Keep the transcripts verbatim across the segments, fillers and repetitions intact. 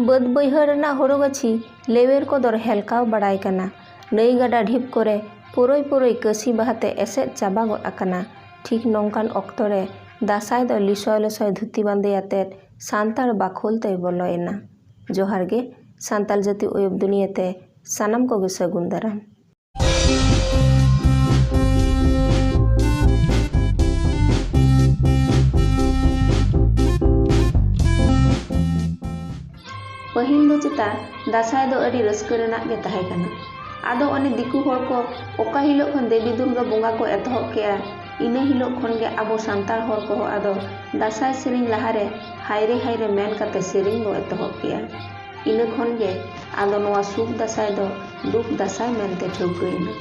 ᱵᱟᱹᱫᱽ ᱵᱟᱹᱭᱦᱟᱹᱲ ᱨᱮᱱᱟᱜ ᱦᱳᱲᱳ ᱜᱟᱹᱪᱷᱤ ᱞᱮᱣᱮᱨ ᱠᱚᱫᱚᱨ ᱦᱮᱞᱠᱟᱣ ᱵᱟᱲᱟᱭ ᱠᱟᱱᱟ᱾ ᱱᱟᱹᱭ ᱜᱟᱰᱟ ᱰᱷᱤᱯ ᱠᱚᱨᱮ ᱯᱩᱨᱟᱹᱭ ᱯᱩᱨᱟᱹᱭ ᱠᱟᱹᱥᱤ ᱵᱟᱦᱟᱛᱮ ᱮᱥᱮᱫ ᱪᱟᱵᱟ ᱜᱚᱫ ᱟᱠᱟᱱᱟ᱾ ᱴᱷᱤᱠ ᱱᱚᱝᱠᱟᱱ ᱚᱠᱛᱚ ᱨᱮ ᱫᱟᱸᱥᱟᱭ ᱫᱚ ᱞᱤᱥᱚᱭ ᱞᱚᱥᱚᱭ ᱫᱷᱩᱛᱤ ᱵᱟᱸᱫᱮ ᱟᱛᱮᱫ ᱥᱟᱱᱛᱟᱲ ᱵᱟᱠᱷᱳᱞ ᱛᱮᱭ ᱵᱚᱞᱚᱭᱮᱱᱟ᱾ ᱡᱚᱦᱟᱨ ᱜᱮ, ᱥᱟᱱᱛᱟᱲ ᱡᱟᱹᱛᱤ ᱚᱭᱚᱵ ᱫᱩᱱᱤᱭᱟᱹ ᱛᱮ ᱥᱟᱱᱟᱢ ᱠᱚᱜᱮ ᱥᱟᱹᱜᱩᱱ ᱫᱟᱨᱟᱢ᱾ ᱯᱟᱹᱦᱤᱞ ᱫᱚ ᱪᱮᱛᱟ ᱫᱟᱸᱥᱟᱭ ᱫᱚ ᱟᱹᱰᱤ ᱨᱟᱹᱥᱠᱟᱹ ᱨᱮᱱᱟᱜ ᱜᱮ ᱛᱟᱦᱮᱸ ᱠᱟᱱᱟ᱾ ᱟᱫᱚ ᱚᱱᱮ ᱫᱤᱠᱩ ᱦᱚᱲ ᱠᱚ ᱚᱠᱟ ᱦᱤᱞᱳᱜ ᱠᱷᱚᱱ ᱫᱮᱵᱤ ᱫᱩᱨᱜᱟ ᱵᱚᱸᱜᱟ ᱠᱚ ᱮᱛᱚᱦᱚᱵ ᱠᱮᱜᱼᱟ, ᱤᱱᱟᱹ ᱦᱤᱞᱳᱜ ᱠᱷᱚᱱ ᱜᱮ ᱟᱵᱚ ᱥᱟᱱᱛᱟᱲ ᱦᱚᱲ ᱠᱚᱦᱚᱸ ᱟᱫᱚ ᱫᱟᱸᱥᱟᱭ ᱥᱮᱨᱮᱧ ᱞᱟᱦᱟᱨᱮ ᱦᱟᱭᱨᱮ ᱦᱟᱭᱨᱮ ᱢᱮᱱ ᱠᱟᱛᱮ ᱥᱮᱨᱮᱧ ᱵᱚ ᱮᱛᱚᱦᱚᱵ ᱠᱮᱜᱼᱟ᱾ ᱤᱱᱟᱹ ᱠᱷᱚᱱ ᱜᱮ ᱟᱫᱚ ᱱᱚᱣᱟ ᱥᱩᱠ ᱫᱟᱸᱥᱟᱭ ᱫᱚ ᱫᱩᱠ ᱫᱟᱸᱥᱟᱭ ᱢᱮᱱᱛᱮ ᱴᱷᱟᱹᱣᱠᱟᱹᱭᱮᱱᱟ᱾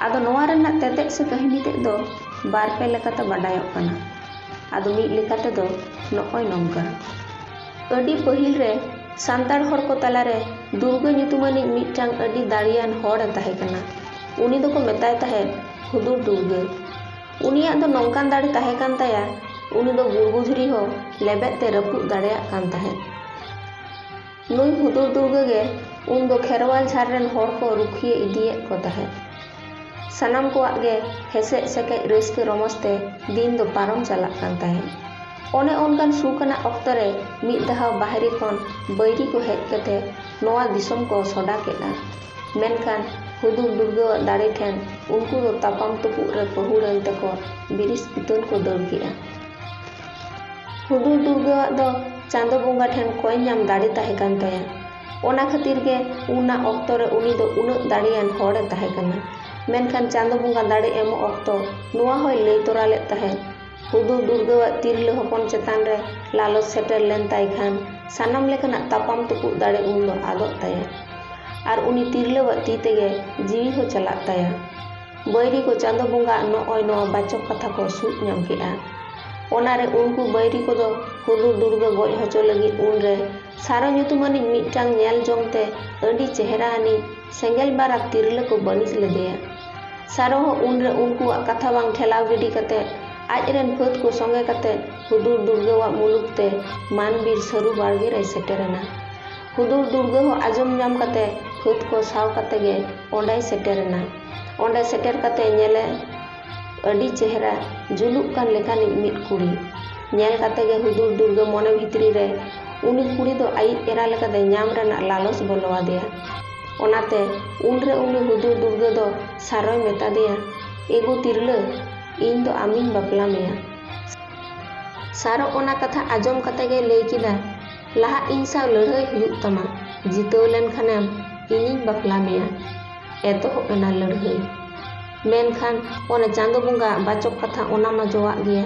ᱟᱫᱚ ᱱᱚᱣᱟ ᱨᱮᱱᱟᱜ ᱛᱮᱛᱮᱫ ᱥᱮ ᱠᱟᱹᱦᱱᱤ ᱛᱮᱫ ᱫᱚ ᱵᱟᱨ ᱯᱮ ᱞᱮᱠᱟᱛᱮ ᱵᱟᱰᱟᱭᱚᱜ ᱠᱟᱱᱟ᱾ ᱟᱫᱚ ᱢᱤᱫ ᱞᱮᱠᱟ ᱛᱮᱫᱚ ᱱᱚᱜᱼᱚᱭ ᱱᱚᱝᱠᱟ᱾ ᱟᱹᱰᱤ ᱯᱟᱹᱦᱤᱞ ᱨᱮ ᱥᱟᱱᱛᱟᱲ ᱦᱚᱲ ᱠᱚ ᱛᱟᱞᱟᱨᱮ ᱫᱩᱨᱜᱟᱹ ᱧᱩᱛᱩᱢᱟᱱᱤᱡ ᱢᱤᱫᱴᱟᱝ ᱟᱹᱰᱤ ᱫᱟᱲᱮᱭᱟᱱ ᱦᱚᱲᱮ ᱛᱟᱦᱮᱸ ᱠᱟᱱᱟ᱾ ᱩᱱᱤ ᱫᱚᱠᱚ ᱢᱮᱛᱟᱭ ᱛᱟᱦᱮᱸᱫ ᱦᱩᱫᱩᱲ ᱫᱩᱨᱜᱟᱹ᱾ ᱩᱱᱤᱭᱟᱜ ᱫᱚ ᱱᱚᱝᱠᱟᱱ ᱫᱟᱲᱮ ᱛᱟᱦᱮᱸ ᱠᱟᱱ ᱛᱟᱭᱟ, ᱩᱱᱤ ᱫᱚ ᱜᱩᱲᱜᱩ ᱫᱷᱤᱨᱤ ᱦᱚᱸ ᱞᱮᱵᱮᱫ ᱛᱮ ᱨᱟᱹᱯᱩᱫ ᱫᱟᱲᱮᱭᱟᱜ ᱠᱟᱱ ᱛᱟᱦᱮᱸᱫ᱾ ᱱᱩᱭ ᱦᱩᱫᱩᱲ ᱫᱩᱨᱜᱟᱹ ᱜᱮ ᱩᱱ ᱫᱚ ᱠᱷᱮᱨᱣᱟᱞ ᱡᱷᱟᱲ ᱨᱮᱱ ᱦᱚᱲ ᱠᱚ ᱨᱩᱠᱷᱤᱭᱟᱹ ᱤᱫᱤᱭᱮᱫ ᱠᱚ ᱛᱟᱦᱮᱸᱫ᱾ ᱥᱟᱱᱟᱢ ᱠᱚᱣᱟᱜ ᱜᱮ ᱦᱮᱥᱮᱡ ᱥᱮᱠᱮᱡ ᱨᱟᱹᱥᱠᱟᱹ ᱨᱚᱢᱚᱡᱽ ᱛᱮ ᱫᱤᱱ ᱫᱚ ᱯᱟᱨᱚᱢ ᱪᱟᱞᱟᱜ ᱠᱟᱱ ᱛᱟᱦᱮᱸᱫ᱾ ᱚᱱᱮ ᱚᱱᱠᱟᱱ ᱥᱩᱠ ᱟᱱᱟᱜ ᱚᱠᱛᱚ ᱨᱮ ᱢᱤᱫ ᱫᱷᱟᱣ ᱵᱟᱦᱨᱮ ᱠᱷᱚᱱ ᱵᱟᱹᱭᱨᱤ ᱠᱚ ᱦᱮᱡ ᱠᱟᱛᱮ ᱱᱚᱣᱟ ᱫᱤᱥᱚᱢ ᱠᱚ ᱥᱚᱰᱟ ᱠᱮᱫᱼᱟ᱾ ᱢᱮᱱᱠᱷᱟᱱ ᱦᱩᱫᱩᱲ ᱫᱩᱨᱜᱟᱹᱣᱟᱜ ᱫᱟᱲᱮ ᱴᱷᱮᱱ ᱩᱱᱠᱩ ᱫᱚ ᱛᱟᱯᱟᱢ ᱛᱩᱯᱩᱜ ᱨᱮ ᱯᱟᱹᱦᱩᱲᱮᱱ ᱛᱮᱠᱚ ᱵᱤᱨᱤᱥ ᱤᱛᱟᱹᱱ ᱠᱚ ᱫᱟᱹᱲ ᱠᱮᱫᱼᱟ᱾ ᱦᱩᱫᱩᱲ ᱫᱩᱨᱜᱟᱹᱣᱟᱜ ᱫᱚ ᱪᱟᱸᱫᱚ ᱵᱚᱸᱜᱟ ᱴᱷᱮᱱ ᱠᱚᱭ ᱧᱟᱢ ᱫᱟᱲᱮ ᱛᱟᱦᱮᱸ ᱠᱟᱱ ᱛᱟᱭᱟ᱾ ᱚᱱᱟ ᱠᱷᱟᱹᱛᱤᱨ ᱜᱮ ᱚᱱᱟ ᱚᱠᱛᱚ ᱨᱮ ᱩᱱᱤ ᱫᱚ ᱩᱱᱟᱹᱜ ᱫᱟᱲᱮᱭᱟᱱ ᱦᱚᱲᱮ ᱛᱟᱦᱮᱸ ᱠᱟᱱᱟ᱾ ᱢᱮᱱᱠᱷᱟᱱ ᱪᱟᱸᱫᱚ ᱵᱚᱸᱜᱟ ᱫᱟᱲᱮ ᱮᱢᱚᱜ ᱚᱠᱛᱚ ᱱᱚᱣᱟ ᱦᱚᱸᱭ ᱞᱟᱹᱭ ᱛᱚᱨᱟ ᱞᱮᱫ ᱛᱟᱦᱮᱸᱫ, ᱦᱩᱫᱩᱲ ᱫᱩᱨᱜᱟᱹᱣᱟᱜ ᱛᱤᱨᱞᱟᱹ ᱦᱚᱯᱚᱱ ᱪᱮᱛᱟᱱ ᱨᱮ ᱞᱟᱞᱚᱪ ᱥᱮᱴᱮᱨ ᱞᱮᱱ ᱛᱟᱭ ᱠᱷᱟᱱ ᱥᱟᱱᱟᱢ ᱞᱮᱠᱟᱱᱟᱜ ᱛᱟᱯᱟᱢ ᱛᱩᱯᱩᱫ ᱫᱟᱲᱮ ᱩᱱ ᱫᱚ ᱟᱫᱚᱜ ᱛᱟᱭᱟ ᱟᱨ ᱩᱱᱤ ᱛᱤᱨᱞᱟᱹᱣᱟᱜ ᱛᱤ ᱛᱮᱜᱮ ᱡᱤᱣᱤ ᱦᱚᱸ ᱪᱟᱞᱟᱜ ᱛᱟᱭᱟ᱾ ᱵᱟᱹᱭᱨᱤ ᱠᱚ ᱪᱟᱸᱫᱚ ᱵᱚᱸᱜᱟᱣᱟᱜ ᱱᱚᱜᱼᱚᱭ ᱱᱚᱣᱟ ᱵᱟᱪᱚᱠ ᱠᱟᱛᱷᱟ ᱠᱚ ᱥᱩᱫ ᱧᱟᱢ ᱠᱮᱫᱼᱟ᱾ ᱚᱱᱟᱨᱮ ᱩᱱᱠᱩ ᱵᱟᱹᱭᱨᱤ ᱠᱚᱫᱚ ᱦᱩᱫᱩᱲ ᱫᱩᱨᱜᱟᱹ ᱜᱚᱡ ᱦᱚᱪᱚ ᱞᱟᱹᱜᱤᱫ ᱩᱱᱨᱮ ᱥᱟᱨᱚ ᱧᱩᱛᱩᱢᱟᱱᱤᱡ ᱢᱤᱫᱴᱟᱝ ᱧᱮᱞ ᱡᱚᱝ ᱛᱮ ᱟᱹᱰᱤ ᱪᱮᱦᱨᱟ ᱟᱹᱱᱤᱡ ᱥᱮᱸᱜᱮᱞ ᱵᱟᱨᱟ ᱛᱤᱨᱞᱟᱹ ᱠᱚ ᱵᱟᱹᱱᱤᱡ ᱞᱮᱫᱮᱭᱟ᱾ ᱥᱟᱨᱚ ᱦᱚᱸ ᱩᱱᱨᱮ ᱩᱱᱠᱩᱣᱟᱜ ᱠᱟᱛᱷᱟ ᱵᱟᱝ ᱴᱷᱮᱞᱟᱣ ᱜᱤᱰᱤ ᱠᱟᱛᱮ ᱟᱡ ᱨᱮᱱ ᱯᱷᱟᱹᱫ ᱠᱚ ᱥᱚᱸᱜᱮ ᱠᱟᱛᱮ ᱦᱩᱫᱩᱲ ᱫᱩᱨᱜᱟᱹᱣᱟᱜ ᱢᱩᱞᱩᱠ ᱛᱮ ᱢᱟᱱ ᱵᱤᱨ ᱥᱟᱹᱨᱩ ᱵᱟᱲᱜᱮ ᱨᱮᱭ ᱥᱮᱴᱮᱨ ᱮᱱᱟ᱾ ᱦᱩᱫᱩᱲ ᱫᱩᱨᱜᱟᱹ ᱦᱚᱸ ᱟᱸᱡᱚᱢ ᱧᱟᱢ ᱠᱟᱛᱮ ᱯᱷᱟᱹᱫ ᱠᱚ ᱥᱟᱶ ᱠᱟᱛᱮ ᱜᱮ ᱚᱸᱰᱮᱭ ᱥᱮᱴᱮᱨ ᱮᱱᱟ᱾ ᱚᱸᱰᱮ ᱥᱮᱴᱮᱨ ᱠᱟᱛᱮ ᱧᱮᱞᱮ ᱟᱹᱰᱤ ᱪᱮᱦᱨᱟ ᱡᱩᱞᱩᱜ ᱠᱟᱱ ᱞᱮᱠᱟᱱᱤᱡ ᱢᱤᱫ ᱠᱩᱲᱤ᱾ ᱧᱮᱞ ᱠᱟᱛᱮ ᱜᱮ ᱦᱩᱫᱩᱲ ᱫᱩᱨᱜᱟᱹ ᱢᱚᱱᱮ ᱵᱷᱤᱛᱨᱤ ᱨᱮ ᱩᱱᱤ ᱠᱩᱲᱤ ᱫᱚ ᱟᱭᱤᱡ ᱮᱨᱟ ᱞᱮᱠᱟᱛᱮ ᱧᱟᱢ ᱨᱮᱱᱟᱜ ᱞᱟᱞᱚᱪ ᱵᱚᱞᱚ ᱟᱫᱮᱭᱟ᱾ ᱚᱱᱟᱛᱮ ᱩᱱᱨᱮ ᱩᱱᱤ ᱦᱩᱫᱩᱲ ᱫᱩᱨᱜᱟᱹ ᱫᱚ ᱥᱟᱨᱚᱭ ᱢᱮᱛᱟ ᱫᱮᱭᱟ, "ᱮᱜᱳ ᱛᱤᱨᱞᱟᱹ, ᱤᱧ ᱫᱚ ᱟᱢᱤᱧ ᱵᱟᱯᱞᱟ ᱢᱮᱭᱟ᱾" ᱥᱟᱨᱚ ᱚᱱᱟ ᱠᱟᱛᱷᱟ ᱟᱸᱡᱚᱢ ᱠᱟᱛᱮ ᱜᱮ ᱞᱟᱹᱭ ᱠᱮᱫᱟ, "ᱞᱟᱦᱟ ᱤᱧ ᱥᱟᱶ ᱞᱟᱹᱲᱦᱟᱹᱭ ᱦᱩᱭᱩᱜ ᱛᱟᱢᱟ, ᱡᱤᱛᱟᱹᱣ ᱞᱮᱱ ᱠᱷᱟᱱᱮᱢ ᱤᱧᱤᱧ ᱵᱟᱯᱞᱟ ᱢᱮᱭᱟ᱾" ᱮᱛᱚᱦᱚᱵ ᱮᱱᱟ ᱞᱟᱹᱲᱦᱟᱹᱭ᱾ ᱢᱮᱱᱠᱷᱟᱱ ᱚᱱᱮ ᱪᱟᱸᱫᱚ ᱵᱚᱸᱜᱟ ᱵᱟᱪᱚᱠ ᱠᱟᱛᱷᱟ, ᱚᱱᱟ ᱢᱟ ᱡᱚᱣᱟᱜ ᱜᱮᱭᱟ᱾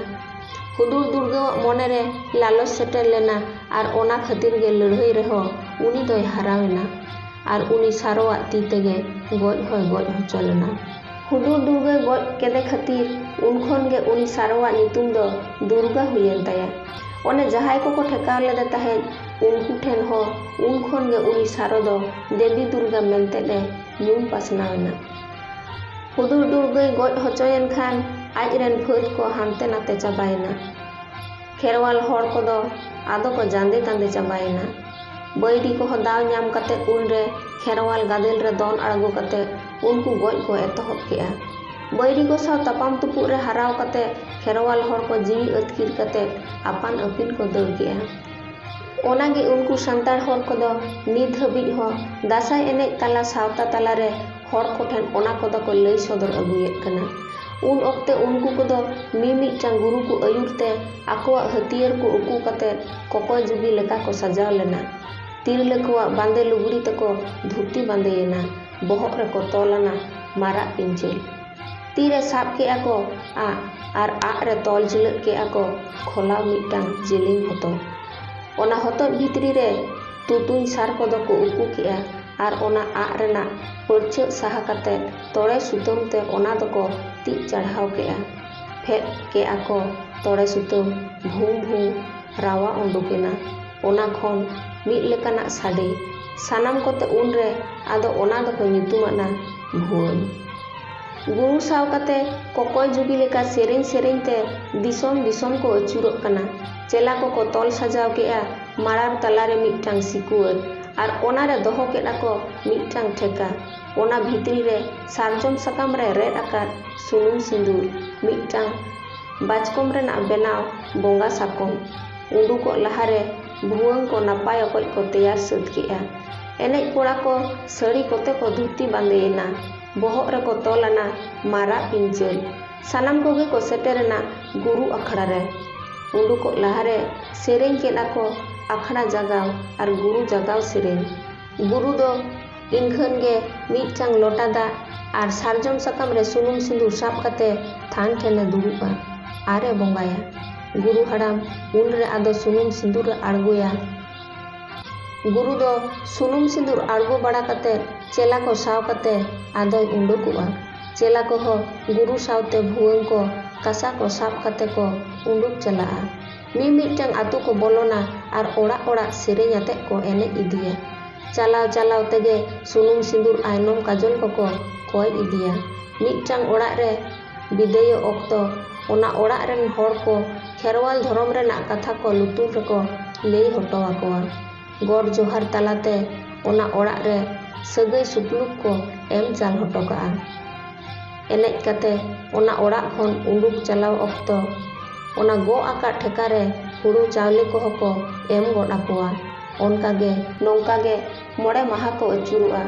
ᱦᱩᱫᱩᱲ ᱫᱩᱨᱜᱟᱹᱣᱟᱜ ᱢᱚᱱᱮ ᱨᱮ ᱞᱟᱞᱚᱪ ᱥᱮᱴᱮᱨ ᱞᱮᱱᱟ ᱟᱨ ᱚᱱᱟ ᱠᱷᱟᱹᱛᱤᱨ ᱜᱮ ᱞᱟᱹᱲᱦᱟᱹᱭ ᱨᱮᱦᱚᱸ ᱩᱱᱤ ᱫᱚᱭ ᱦᱟᱨᱟᱣ ᱮᱱᱟ ᱟᱨ ᱩᱱᱤ ᱥᱟᱨᱚᱣᱟᱜ ᱛᱤ ᱛᱮᱜᱮ ᱜᱚᱡ ᱦᱚᱸᱭ ᱜᱚᱡ ᱦᱚᱪᱚ ᱞᱮᱱᱟ᱾ ᱦᱩᱫᱩᱲ ᱫᱩᱨᱜᱟᱹᱭ ᱜᱚᱡ ᱠᱮᱫᱮ ᱠᱷᱟᱹᱛᱤᱨ ᱩᱱ ᱠᱷᱚᱱ ᱜᱮ ᱩᱱᱤ ᱥᱟᱨᱚᱣᱟᱜ ᱧᱩᱛᱩᱢ ᱫᱚ ᱫᱩᱨᱜᱟ ᱦᱩᱭᱮᱱ ᱛᱟᱭᱟ᱾ ᱚᱱᱮ ᱡᱟᱦᱟᱸᱭ ᱠᱚᱠᱚ ᱴᱷᱮᱠᱟᱣ ᱞᱮᱫᱮ ᱛᱟᱦᱮᱸᱫ, ᱩᱱᱠᱩ ᱴᱷᱮᱱ ᱦᱚᱸ ᱩᱱ ᱠᱷᱚᱱ ᱜᱮ ᱩᱱᱤ ᱥᱟᱨᱚ ᱫᱚ ᱫᱮᱵᱤ ᱫᱩᱨᱜᱟ ᱢᱮᱱᱛᱮ ᱮ ᱧᱩᱢ ᱯᱟᱥᱱᱟᱣ ᱮᱱᱟ᱾ ᱦᱩᱫᱩᱲ ᱫᱩᱨᱜᱟᱹᱭ ᱜᱚᱡ ᱦᱚᱪᱚᱭᱮᱱ ᱠᱷᱟᱱ ᱟᱡ ᱨᱮᱱ ᱯᱷᱟᱹᱫ ᱠᱚ ᱦᱟᱱᱛᱮ ᱱᱟᱛᱮ ᱪᱟᱵᱟᱭᱮᱱᱟ᱾ ᱠᱷᱮᱨᱣᱟᱞ ᱦᱚᱲ ᱠᱚᱫᱚ ᱟᱫᱚ ᱠᱚ ᱡᱟᱸᱫᱮ ᱛᱟᱸᱫᱮ ᱪᱟᱵᱟᱭᱮᱱᱟ᱾ ᱵᱟᱹᱭᱨᱤ ᱠᱚᱦᱚᱸ ᱫᱟᱣ ᱧᱟᱢ ᱠᱟᱛᱮ ᱩᱱᱨᱮ ᱠᱷᱮᱨᱣᱟᱞ ᱜᱟᱫᱮᱞ ᱨᱮ ᱫᱚᱱ ᱟᱬᱜᱚ ᱠᱟᱛᱮ ᱩᱱᱠᱩ ᱜᱚᱡ ᱠᱚ ᱮᱛᱚᱦᱚᱵ ᱠᱮᱜᱼᱟ᱾ ᱵᱟᱹᱭᱨᱤ ᱠᱚ ᱥᱟᱶ ᱛᱟᱯᱟᱢ ᱛᱩᱯᱩᱜ ᱨᱮ ᱦᱟᱨᱟᱣ ᱠᱟᱛᱮ ᱠᱷᱮᱨᱣᱟᱞ ᱦᱚᱲ ᱠᱚ ᱡᱤᱣᱤ ᱟᱹᱛᱠᱤᱨ ᱠᱟᱛᱮ ᱟᱯᱟᱱ ᱟᱹᱯᱤᱱ ᱠᱚ ᱫᱟᱹᱲ ᱠᱮᱜᱼᱟ᱾ ᱚᱱᱟᱜᱮ ᱩᱱᱠᱩ ᱥᱟᱱᱛᱟᱲ ᱦᱚᱲ ᱠᱚᱫᱚ ᱱᱤᱛ ᱦᱟᱹᱵᱤᱡ ᱦᱚᱸ ᱫᱟᱸᱥᱟᱭ ᱮᱱᱮᱡ ᱛᱟᱞᱟ ᱥᱟᱶᱛᱟ ᱛᱟᱞᱟᱨᱮ ᱦᱚᱲ ᱠᱚᱴᱷᱮᱱ ᱚᱱᱟ ᱠᱚᱫᱚ ᱠᱚ ᱞᱟᱹᱭ ᱥᱚᱫᱚᱨ ᱟᱹᱜᱩᱭᱮᱫ ᱠᱟᱱᱟ᱾ ᱩᱱ ᱚᱠᱛᱮ ᱩᱱᱠᱩ ᱠᱚᱫᱚ ᱢᱤᱢᱤᱫᱴᱟᱝ ᱜᱩᱨᱩ ᱠᱚ ᱟᱹᱭᱩᱨ ᱛᱮ ᱟᱠᱚᱣᱟᱜ ᱦᱟᱹᱛᱭᱟᱹᱨ ᱠᱚ ᱩᱠᱩ ᱠᱟᱛᱮ ᱠᱚᱠᱚᱭ ᱡᱩᱜᱤ ᱞᱮᱠᱟ ᱠᱚ ᱥᱟᱡᱟᱣ ᱞᱮᱱᱟ᱾ ᱛᱤᱨᱞᱟᱹ ᱠᱚᱣᱟᱜ ᱵᱟᱸᱫᱮ ᱞᱩᱜᱽᱲᱤ ᱛᱮᱠᱚ ᱫᱷᱩᱛᱤ ᱵᱟᱸᱫᱮᱭᱮᱱᱟ, ᱵᱚᱦᱚᱜ ᱨᱮᱠᱚ ᱛᱚᱞ ᱟᱱᱟ ᱢᱟᱨᱟᱜ ᱯᱤᱧᱪᱟᱹᱨ᱾ ᱛᱤᱨᱮ ᱥᱟᱵ ᱠᱮᱜᱼᱟ ᱠᱚ ᱟᱜ ᱟᱨ ᱟᱜ ᱨᱮ ᱛᱚᱞ ᱡᱤᱞᱟᱹᱫ ᱠᱮᱜᱼᱟ ᱠᱚ ᱠᱷᱚᱞᱟᱣ ᱢᱤᱫᱴᱟᱝ ᱡᱮᱞᱮᱧ ᱦᱚᱛᱚᱫ᱾ ᱚᱱᱟ ᱦᱚᱛᱚᱫ ᱵᱷᱤᱛᱨᱤ ᱨᱮ ᱛᱩᱛᱩᱧ ᱥᱟᱨ ᱠᱚᱫᱚ ᱠᱚ ᱩᱠᱩ ᱠᱮᱜᱼᱟ ᱟᱨ ᱚᱱᱟ ᱟᱜ ᱨᱮᱱᱟᱜ ᱯᱟᱹᱲᱪᱷᱟᱹᱜ ᱥᱟᱦᱟ ᱠᱟᱛᱮ ᱛᱚᱲᱮ ᱥᱩᱛᱟᱹᱢ ᱛᱮ ᱚᱱᱟ ᱫᱚᱠᱚ ᱛᱤᱡ ᱪᱟᱲᱦᱟᱣ ᱠᱮᱜᱼᱟ᱾ ᱯᱷᱮᱫ ᱠᱮᱜᱼᱟ ᱠᱚ ᱛᱚᱲᱮ ᱥᱩᱛᱟᱹᱢ, ᱵᱷᱩᱝ ᱵᱷᱩᱝ ᱨᱟᱣᱟ ᱩᱰᱩᱠ ᱮᱱᱟ᱾ ᱚᱱᱟ ᱠᱷᱚᱱ ᱢᱤᱫ ᱞᱮᱠᱟᱱᱟᱜ ᱥᱟᱰᱮ᱾ ᱥᱟᱱᱟᱢ ᱠᱚᱛᱮ ᱩᱱᱨᱮ ᱟᱫᱚ ᱚᱱᱟ ᱫᱚᱠᱚ ᱧᱩᱛᱩᱢᱟᱫᱼᱟ ᱵᱷᱩᱣᱟᱹᱝ᱾ ᱜᱩᱨᱩ ᱥᱟᱶ ᱠᱟᱛᱮ ᱠᱚᱠᱚᱭ ᱡᱩᱜᱤ ᱞᱮᱠᱟ ᱥᱮᱨᱮᱧ ᱥᱮᱨᱮᱧ ᱛᱮ ᱫᱤᱥᱚᱢ ᱫᱤᱥᱚᱢ ᱠᱚ ᱟᱹᱪᱩᱨᱚᱜ ᱠᱟᱱᱟ᱾ ᱪᱮᱞᱟ ᱠᱚᱠᱚ ᱛᱚᱞ ᱥᱟᱡᱟᱣ ᱠᱮᱜᱼᱟ ᱢᱟᱨᱟᱨ ᱛᱟᱞᱟᱨᱮ ᱢᱤᱫᱴᱟᱝ ᱥᱤᱠᱩᱣᱟᱹᱨ, ᱟᱨ ᱚᱱᱟᱨᱮ ᱫᱚᱦᱚ ᱠᱮᱫᱟ ᱠᱚ ᱢᱤᱫᱴᱟᱝ ᱴᱷᱮᱠᱟ᱾ ᱚᱱᱟ ᱵᱷᱤᱛᱨᱤ ᱨᱮ ᱥᱟᱨᱡᱚᱢ ᱥᱟᱠᱟᱢ ᱨᱮ ᱨᱮᱫ ᱟᱠᱟᱫ ᱥᱩᱱᱩᱢ ᱥᱤᱸᱫᱩᱨ, ᱢᱤᱫᱴᱟᱝ ᱵᱟᱪᱠᱚᱢ ᱨᱮᱱᱟᱜ ᱵᱮᱱᱟᱣ ᱵᱚᱸᱜᱟ ᱥᱟᱠᱚᱢ᱾ ᱩᱰᱩᱠᱚᱜ ᱞᱟᱦᱟᱨᱮ ᱵᱷᱩᱣᱟᱹᱝ ᱠᱚ ᱱᱟᱯᱟᱭ ᱚᱠᱚᱡ ᱠᱚ ᱛᱮᱭᱟᱨ ᱥᱟᱹᱛ ᱠᱮᱜᱼᱟ᱾ ᱮᱱᱮᱡ ᱠᱚᱲᱟ ᱠᱚ ᱥᱟᱹᱲᱤ ᱠᱚᱛᱮ ᱠᱚ ᱫᱷᱩᱛᱤ ᱵᱟᱸᱫᱮᱭᱮᱱᱟ᱾ ᱵᱚᱦᱚᱜ ᱨᱮᱠᱚ ᱛᱚᱞ ᱟᱱᱟ ᱢᱟᱨᱟᱜ ᱯᱤᱧᱪᱟᱹᱨ᱾ ᱥᱟᱱᱟᱢ ᱠᱚᱜᱮ ᱠᱚ ᱥᱮᱴᱮᱨᱮᱱᱟ ᱜᱩᱨᱩ ᱟᱠᱷᱲᱟ ᱨᱮ᱾ ᱩᱰᱩᱠᱚᱜ ᱞᱟᱦᱟᱨᱮ ᱥᱮᱨᱮᱧ ᱠᱮᱫ ᱟᱠᱚ ᱟᱠᱷᱲᱟ ᱡᱟᱜᱟᱣ ᱟᱨ ᱜᱩᱨᱩ ᱡᱟᱜᱟᱣ ᱥᱮᱨᱮᱧ᱾ ᱜᱩᱨᱩ ᱫᱚ ᱤᱱᱠᱷᱟᱹᱱ ᱜᱮ ᱢᱤᱫᱴᱟᱝ ᱞᱚᱴᱟ ᱫᱟᱜ ᱟᱨ ᱥᱟᱨᱡᱚᱢ ᱥᱟᱠᱟᱢ ᱨᱮ ᱥᱩᱱᱩᱢ ᱥᱤᱸᱫᱩᱨ ᱥᱟᱵ ᱠᱟᱛᱮ ᱛᱷᱟᱱ ᱴᱷᱮᱱᱮ ᱫᱩᱲᱩᱵᱼᱟ ᱟᱨ ᱮ ᱵᱚᱸᱜᱟᱭᱟ᱾ ᱜᱩᱨᱩ ᱦᱟᱲᱟᱢ ᱩᱱᱨᱮ ᱟᱫᱚ ᱥᱩᱱᱩᱢ ᱥᱤᱸᱫᱩᱨ ᱮ ᱟᱬᱜᱚᱭᱟ᱾ ᱜᱩᱨᱩ ᱫᱚ ᱥᱩᱱᱩᱢ ᱥᱤᱸᱫᱩᱨ ᱟᱬᱜᱚ ᱵᱟᱲᱟ ᱠᱟᱛᱮ ᱪᱮᱞᱟ ᱠᱚ ᱥᱟᱶ ᱠᱟᱛᱮ ᱟᱫᱚᱭ ᱩᱰᱩᱠᱚᱜᱼᱟ᱾ ᱪᱮᱞᱟ ᱠᱚᱦᱚᱸ ᱜᱩᱨᱩ ᱥᱟᱶᱛᱮ ᱵᱷᱩᱣᱟᱹᱝ ᱠᱚ ᱠᱟᱥᱟ ᱠᱚ ᱥᱟᱵ ᱠᱟᱛᱮ ᱠᱚ ᱩᱰᱩᱠ ᱪᱟᱞᱟᱜᱼᱟ᱾ ᱢᱤᱢᱤᱫᱴᱟᱝ ᱟᱛᱳ ᱠᱚ ᱵᱚᱞᱚᱱᱟ ᱟᱨ ᱚᱲᱟᱜ ᱚᱲᱟᱜ ᱥᱮᱨᱮᱧ ᱟᱛᱮ ᱠᱚ ᱮᱱᱮᱡ ᱤᱫᱤᱭᱟ᱾ ᱪᱟᱞᱟᱣ ᱪᱟᱞᱟᱣ ᱛᱮᱜᱮ ᱥᱩᱱᱩᱢ ᱥᱤᱸᱫᱩᱨ ᱟᱭᱱᱚᱢ ᱠᱟᱡᱚᱞ ᱠᱚᱠᱚ ᱠᱚᱭ ᱤᱫᱤᱭᱟ᱾ ᱢᱤᱫᱴᱟᱝ ᱚᱲᱟᱜ ᱨᱮ ᱵᱤᱫᱟᱹᱭᱚᱜ ᱚᱠᱛᱚ ᱚᱱᱟ ᱚᱲᱟᱜ ᱨᱮᱱ ᱦᱚᱲ ᱠᱚ ᱠᱷᱮᱨᱣᱟᱞ ᱫᱷᱚᱨᱚᱢ ᱨᱮᱱᱟᱜ ᱠᱟᱛᱷᱟ ᱠᱚ ᱞᱩᱛᱩᱨ ᱨᱮᱠᱚ ᱞᱟᱹᱭ ᱦᱚᱴᱚ ᱟᱠᱚᱣᱟ᱾ ᱜᱚᱰ ᱡᱚᱦᱟᱨ ᱛᱟᱞᱟᱛᱮ ᱚᱱᱟ ᱚᱲᱟᱜ ᱨᱮ ᱥᱟᱹᱜᱟᱹᱭ ᱥᱩᱯᱞᱩᱠ ᱠᱚ ᱮᱢ ᱪᱟᱞ ᱦᱚᱴᱚ ᱠᱟᱜᱼᱟ᱾ ᱮᱱᱮᱡ ᱠᱟᱛᱮ ᱚᱱᱟ ᱚᱲᱟᱜ ᱠᱷᱚᱱ ᱩᱰᱩᱠ ᱪᱟᱞᱟᱣ ᱚᱠᱛᱚ ᱚᱱᱟ ᱜᱚᱜ ᱟᱠᱟᱫ ᱴᱷᱮᱠᱟ ᱨᱮ ᱦᱩᱲᱩ ᱪᱟᱣᱞᱮ ᱠᱚᱦᱚᱸ ᱠᱚ ᱮᱢ ᱜᱚᱫ ᱟᱠᱚᱣᱟ᱾ ᱚᱱᱠᱟᱜᱮ ᱱᱚᱝᱠᱟᱜᱮ ᱢᱚᱬᱮ ᱢᱟᱦᱟ ᱠᱚ ᱟᱹᱪᱩᱨᱚᱜᱼᱟ᱾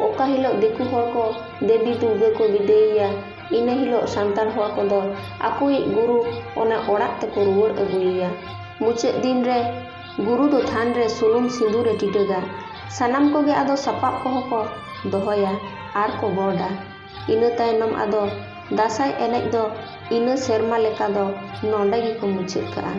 ᱚᱠᱟ ᱦᱤᱞᱳᱜ ᱫᱤᱠᱩ ᱦᱚᱲ ᱠᱚ ᱫᱮᱵᱤ ᱫᱩᱨᱜᱟᱹ ᱠᱚ ᱵᱤᱫᱟᱹᱭᱮᱭᱟ, ᱤᱱᱟᱹ ᱦᱤᱞᱳᱜ ᱥᱟᱱᱛᱟᱲ ᱦᱚᱲ ᱠᱚᱫᱚ ᱟᱠᱚᱭᱤᱡ ᱜᱩᱨᱩ ᱚᱱᱟ ᱚᱲᱟᱜ ᱛᱮᱠᱚ ᱨᱩᱣᱟᱹᱲ ᱟᱹᱜᱩᱭᱮᱭᱟ᱾ ᱢᱩᱪᱟᱹᱫ ᱫᱤᱱ ᱨᱮ ᱜᱩᱨᱩ ᱫᱚ ᱛᱷᱟᱱ ᱨᱮ ᱥᱩᱱᱩᱢ ᱥᱤᱸᱫᱩᱨ ᱮ ᱴᱤᱰᱟᱹᱜᱟ᱾ ᱥᱟᱱᱟᱢ ᱠᱚᱜᱮ ᱟᱫᱚ ᱥᱟᱯᱟᱵ ᱠᱚᱦᱚᱸ ᱠᱚ ᱫᱚᱦᱚᱭᱟ ᱟᱨ ᱠᱚ ᱜᱚᱰᱟ᱾ ᱤᱱᱟᱹ ᱛᱟᱭᱱᱚᱢ ᱟᱫᱚ ᱫᱟᱸᱥᱟᱭ ᱮᱱᱮᱡ ᱫᱚ ᱤᱱᱟᱹ ᱥᱮᱨᱢᱟ ᱞᱮᱠᱟ ᱫᱚ ᱱᱚᱰᱮ ᱜᱮᱠᱚ ᱢᱩᱪᱟᱹᱫ ᱠᱟᱜᱼᱟ᱾